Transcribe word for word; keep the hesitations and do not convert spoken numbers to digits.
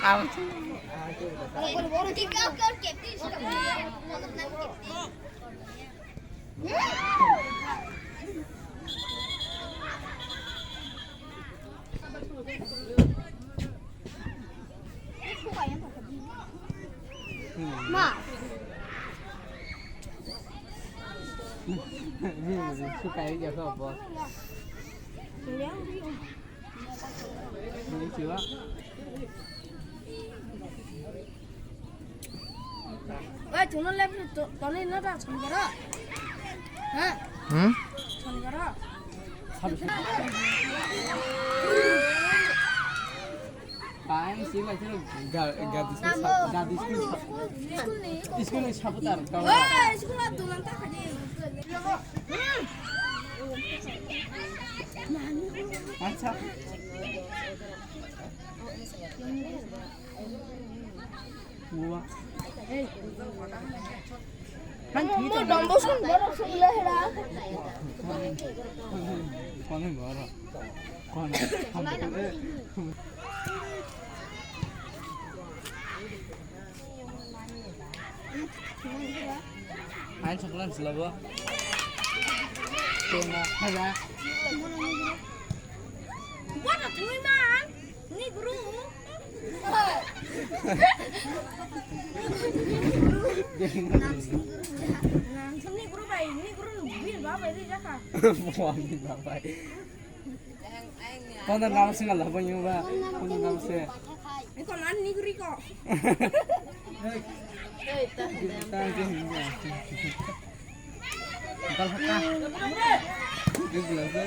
Ma. Suka ya, siapa? Ini siapa? Oi, chwngno lab to, toni no da chwng garo. Ha? Hmm? Chwng garo. Pai, si bai, si ga, ga, ga, school ni saputar. Oi, school a dulan ta khaji. Acha. Mo, mo dombo song borok song le hera. Kon borok? Kon? Ain saklan silabo. Tena hera. What a three man? Ni guru. Nang sini guru bai, ni guru bil ba bai ri jaka. Buang bil ba bai. Kono nam sing Allah banyu ba. Kono nam se. Iko man ni guru ko. Tang ke hinga. Kal hakka. Bil ba.